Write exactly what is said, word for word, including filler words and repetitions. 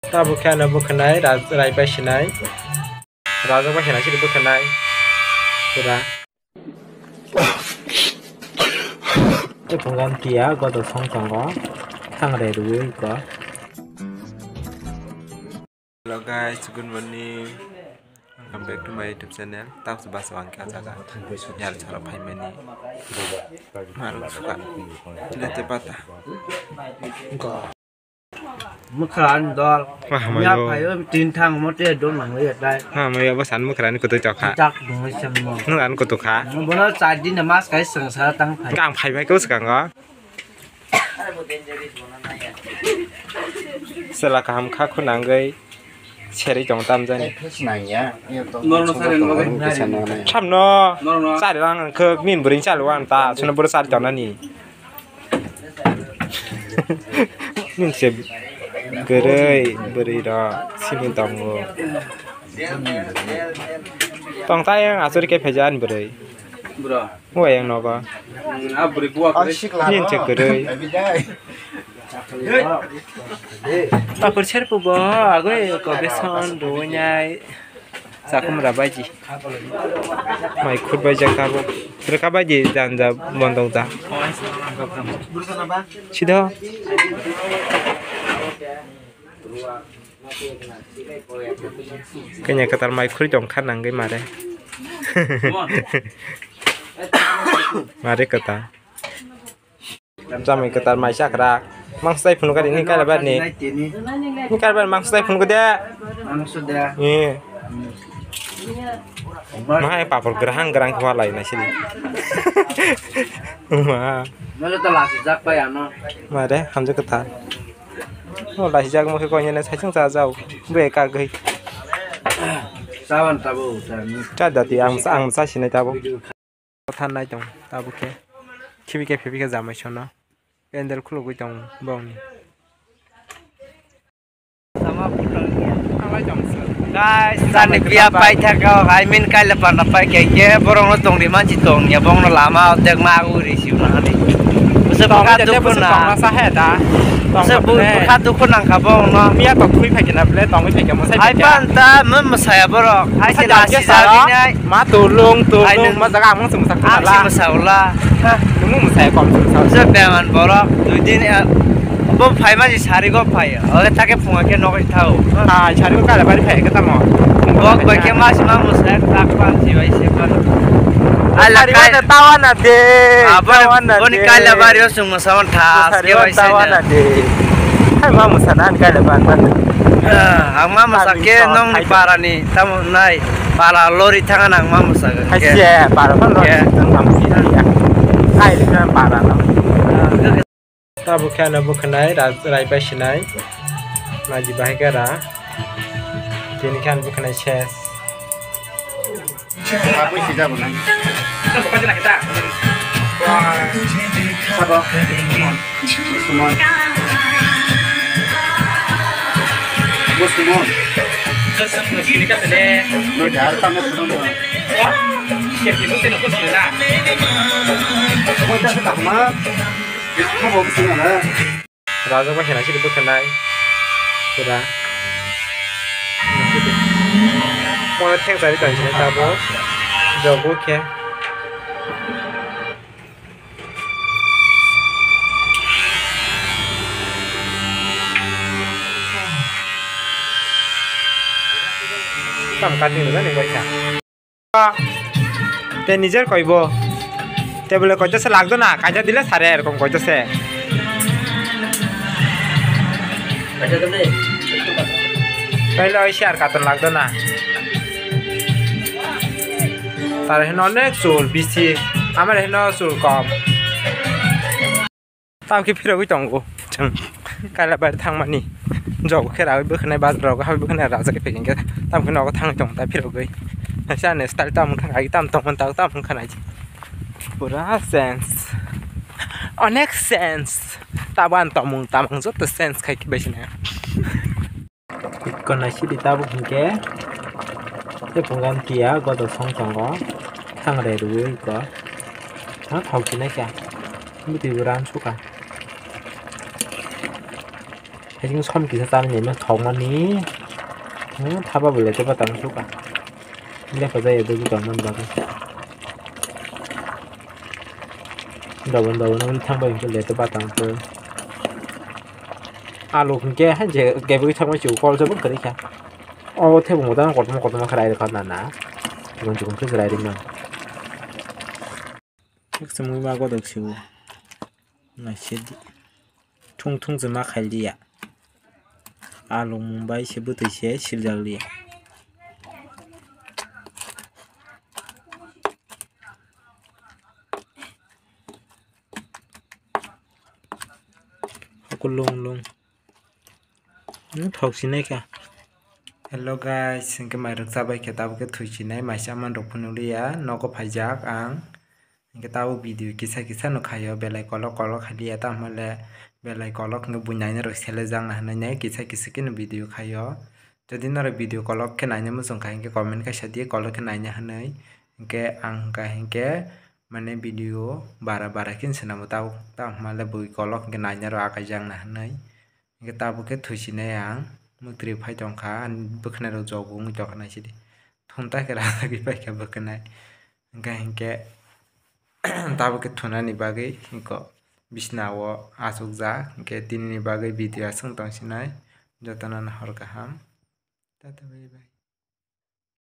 Tabuk khe ano bwkhanai, rai bai sinai. Rajak bai sinai sidi bwkhanai. Pura. Tei phungan kiya godo song tongo. Thang re rwi ko. Hello guys, good morning. Welcome back to my YouTube channel. Tabuk se basa ang kha jaga. Yar chara phaimani. Marung suka. Lete pata. Mwkhra ni dol. Wah, hamai yo. Phaio tin thang mo te don nang ya dai. Ha, hamai yo, bo san mwkhra ni kutu chokha. Tak dungwi sem mo. Nwng an kutu kha. Bono char din mas kai seng sara tang phai. Ang phai bai ko swkang o. Sela kaham kha khunangwi seri tong tam jani. Samno chari lang khok nin bwrwi chali wan ta, sono bwrwi chari tongnani. Nin se bwrwi bwrwi rok sini tongo. Tong ta yang asuri ke phejan bwrwi. Bro. Wai yang nogo. Hmm, ah, bwrwi buwa kwrwi. Nin se kwrwi. Papur ser pubo, agoi ko beson do nyai. Sakum rabaji. Mai khut bai jak tabo. Reka bai di jan ja bondong ta. Sido. Kanya katar mai khuri tong kha nangwi mare. Mare kata. Chamai katar mai chakra. Mang sai phunu kari ni kala bar ni. Ni kala bar mang sai phunu de. Ni. Mahai papor grahang grang khwa lai na sini. Ma. Mare hamjak kata. O laijak mo khe koine ne saisung cha jao. Bwe ka gwi. Chawan tabo, cha ni. Cha dati ang, ang cha sinai tabo. Than nai tong tabo khe. Khibi khe phibi khe jamai sono. Pendel khulugwi tong bongni. Guys, sani biya pai thaka, I mean, kaila parna pai khe, khe borok no tongri manchi tong ya, bong no lama otek ma uri. Bwsa bwkha dukhu na. Tongsa he da. Bwsa bwkha dukhu nang kha bo no. Miya to thui phai kena ble tongwi phai kemo sai. Hai pan ta mun mwsaya borok. Hai se lasi da nai. Ma tulung tulung ma jaga amung sung sak. Ang si mwsa ula. Nung mwsaya kom sung sak. Bwsa beman borok. Dui din, eh, bo phai ma si sari go phai. Oke take phunga khe nogwi thao. Ah, sari go kala bari phai khe tamo. Bok bai khe ma si ma mwsaya tak pan si bai se pan. Ala kai. Tawana de. Boni kaila bari o chwng mwsa wan thas khe bai sai tawana de. Hai ma mwsa nan kaila ban ban. Ang ma mwsa khe nong ni para ni tamo nai para lori thanga nang ma mwsa khe. Hai se para ban lori thang ma mwsa ya. Kaila ban para no. Tabuk khe ano bwkhanai rai bai sinai. Maji bahai khe ra. Tini khe ano bwkhanai ses. Apa isi jago nang? Sabo. Sumon. Bos sumon. Noi dar tamo sumon. Siap itu sih nunggu sih lah. Kau dah tak mah. Rajak bai khena sidi bwkhanai. Pura. Mono thengchari tong sinai tabuk. Jogo khe. Kam cutting rwjak ni bai kha. Te nijer koi bo. Te bole koi to se lagdo na, kaisa dile sare erokom koi to se. Kaisa dile. Kaisa oi share katon lagdo na. Tare hino onek chul bisi, amare hino chul kom. Tamo khe phirogwi tongo chwng. Kaila bai thangmani. Jok khe rawi bwkhanai bazar rogo habai bwkhanai rajak khe pekeng khe. Tamo khe nogo thangwi tongo ta phirogwi. Naisa ani style tamo thang ai tam tongmani ta tamo wngkha nai. Pura sense. Onek sense. Tabo ani tongmung tamung joto sense khai khe bai sini. Ikko naisidi tabuk hinkhe tei phungan kiya godo song tongo thangre rwui ikko ha thok sinai kha bwtwi bo ran sukha. Haikhe som kisa chana nini thokmani. Hmm, thapa bo leto ba tang suka. Lepa jaya do tang man bagwi. Dobon dobon wngwi thang bai hwnkhe leto ba tang to. Alu hwnkhe hai je kebegwi thangmani chukol jabon kwrwi kha. O thebung bo tang kotorma kotorma khe rai rwkha nana. Chikon chikon khe rai rwmani. Thik se mui ma godok se o. Naisidi. Thung thung se ma khaili ya. Alung mung bai se bwtwi se siljak li ya. Hakulung lung. Hmm, thok sinai kha. Hello guys, hwnkhe mairok chabai khe tabuk khe thwi sinai, maisa manrok phunukliya, nogo phaijak ang. Hwnkhe tabuk video kisa kisa no khaio, belai kolok kolok khailiya, tamo le belai kolok hwnkhe buini naina rok selejakna hinwi kisa kisa khe no video khaio. Jodi norok video kolok khe naina muchung kha hwnkhe comment khe sadi kolok khe naina hinwi. Hwnkhe ang hwnkha hwnkhe mane video bara bara khe swnamo tabuk, tamo le bui kolok hwnkhe naina rok akaijakna hinwi. Hwnkhe tabuk khe thwisinai ang, mwtwrwi phai tongkha, ani bwkhwnai rok jok bo wngwi tongkha naisidi. Thunta khe rajagwi paikha bwkhwnai. Hwnkhe, hwnkhe tabuk khe thunani bagwi hwnkhe bisna o achukjak, hwnkhe tinini bagwi video aswk tongsinai. Jotono no hor kaham. Tata bye bye.